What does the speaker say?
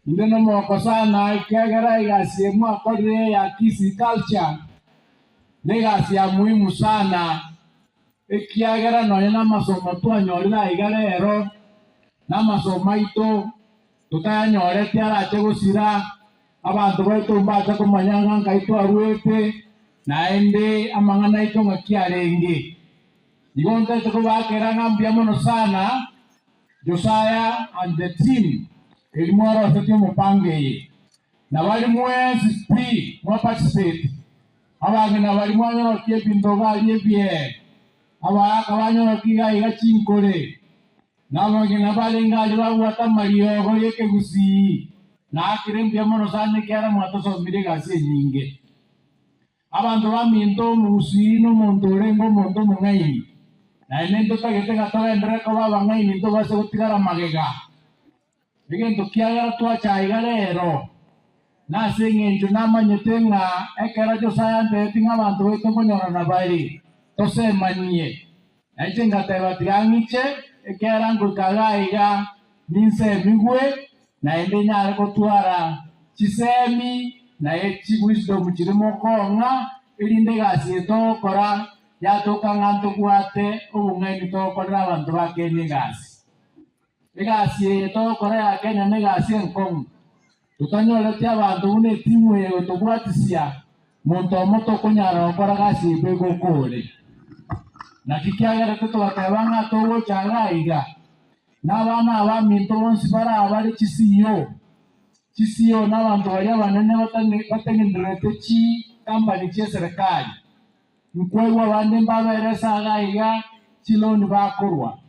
Inde nomogoko sana ekiagera egasi eye mwakorire ya Kisii Culture negasi ya muhimu sana ekiagera nonya namasomo twanyorire aiga rero namasomo aito totayanyoreti arache gosira, abanto baito mbache komanya ng'a nkai twarwete naende amang'ana aito ng'aki arenge. Igo ntaete kobakera ng'a mbuya mono sana Josiah and the team eri mwarosetie omopango eye, na baria mwensi pi mwa participate, abang'ina baria mwanyorokia ebinto iga aria ebiee, abagaaka banyorokia iga iga chinkore, na abang'ina barenge aria babwate amariogo y'ekegusii, naakire mbuya mono sana ekiagera mwatosomirie egasi enyinge. Abanto baminto, omogusii nomonto orenge omonto omong'aini, naende ntotagete ng'a togenderere koba abang'aini ntobase gotigara magega. Egento kiagera twacha aiga rero, nase engencho namanyete ng'a ekero Josiah antebetie ng'a abanto baito nkonyorana bare, tosemanie. Na inche ngateba, Tiga ng'iche, ekiagera ngoika iga aiga ninsemigwe, naende nyare gotwara chisemi na chiwisdom chiria mokong'a, erinde egasi eye togokora yatoka ng'a ntobwate obong'aini togokorera abanto ba Kenya egasi. Egasi eye togokora ya Kenya negasi enkong'u. Totanyoreti abanto buna etimu eye gotobwatisia, monto omo tokonyara gokora gasi eye bweka okore. Naki kiagerete togateba ng'a togocha iga aiga, na abana abaminto bonsi bare aa bare chi-CEO. Chi-CEO nabanto baria abanene batengenerete chi-company chi'eserekari. Nkwaigwa abande mbabere ase iga aiga chiloan bakorwa.